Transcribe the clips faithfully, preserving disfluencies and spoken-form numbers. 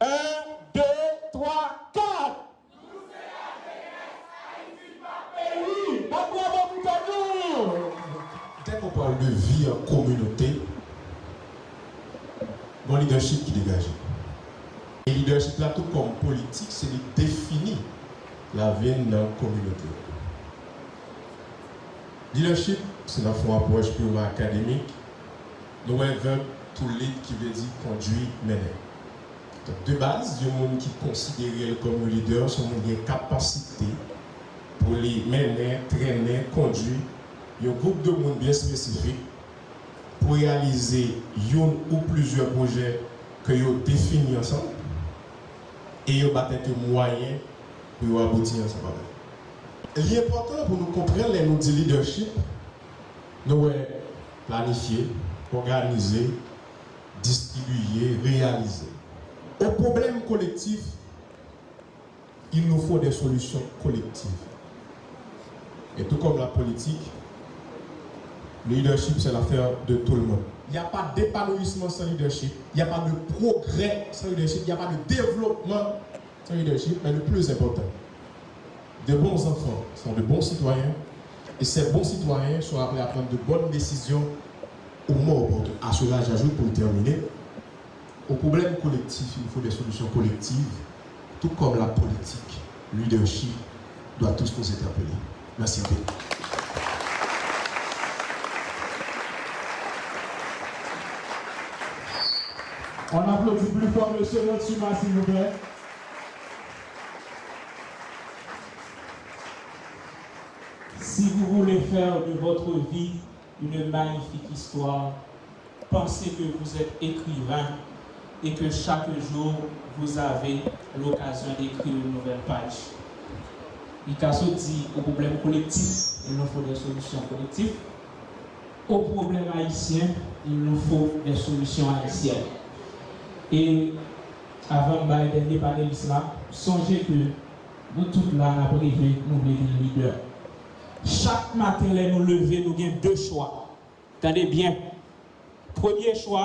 Un, deux, trois, quatre. Nou se lajenès, Ayiti pa peyi. Bat bravo pou tèt nou. Dès qu'on parle de vie en communauté, gon lidèchip ki degaje. E lidèchip la, tou kòm politik, se li defini lavi n nan kominote a. Lidèchip, si n ap fè yon apwòch piman akademik, nou wè vèb to lead ki vle di kondui, mennen. Donk, de baz, yon moun ki konsidere l kòm yon lidè, se yon moun ki gen kapasite pou li mennen, trennen, kondui yon gwoup de moun byen espesifik pou reyalize youn ou plizyè pwojè ke yo defini ansanm e yo ba tèt yo mwayen pou yo abouti ansanm avè l. Li enpòtan pou nou konprann lè nou di lidèchip, nou wè planifye, òganize, distribiye, reyalize. Aux problèmes collectifs, il nous faut des solutions collectives. Et tout comme la politique, le leadership, c'est l'affaire de tout le monde. Il n'y a pas d'épanouissement sans leadership. Il n'y a pas de progrès sans leadership. Il n'y a pas de développement sans leadership. Mais le plus important, de bons enfants sont de bons citoyens. Et ces bons citoyens sont appelés à prendre de bonnes décisions au moment opportun. À cela, j'ajoute, pour terminer, aux problèmes collectifs, il nous faut des solutions collectives, tout comme la politique, leadership, doit tous nous interpeller. Merci un peu. On applaudit plus fort Monsieur Lotuma, s'il vous plaît. Si vous voulez faire de votre vie une magnifique histoire, pensez que vous êtes écrivain et que chaque jour vous avez l'occasion d'écrire une nouvelle page. Picasso dit, aux problèmes collectifs, il nous faut des solutions collectives. Aux problèmes haïtiens, il nous faut des solutions haïtiennes. E avan m bay dènye panelis la, sonje ke nou tout la n ap reve, nou vle vin lidè. Chak maten lè nou leve, nou gen de chwa. Tande byen. Premye chwa,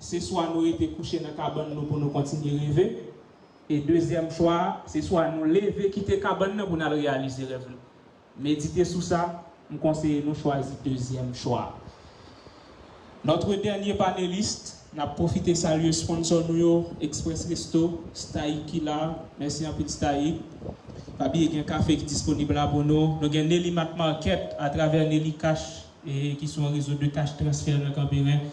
se swa nou rete kouche nan kabann nou pou nou kontinye reve. E dezyèm chwa, se swa nou leve kite kabann nan pou n al reyalize rèv nou. Medite sou sa, m konseye nou chwazi dezyèm chwa. Notre dernier panéliste, n ap pwofite salye sponsò nou yo, Express Resto, Staïk ki la, mèsi anpil Staïk. Pa bliye gen kafe ki disponib la pou nou. Nou gen Nelly Mat Market atravè Nelly Cash, e ki se yon rezo de cash transfer nan Kanperen.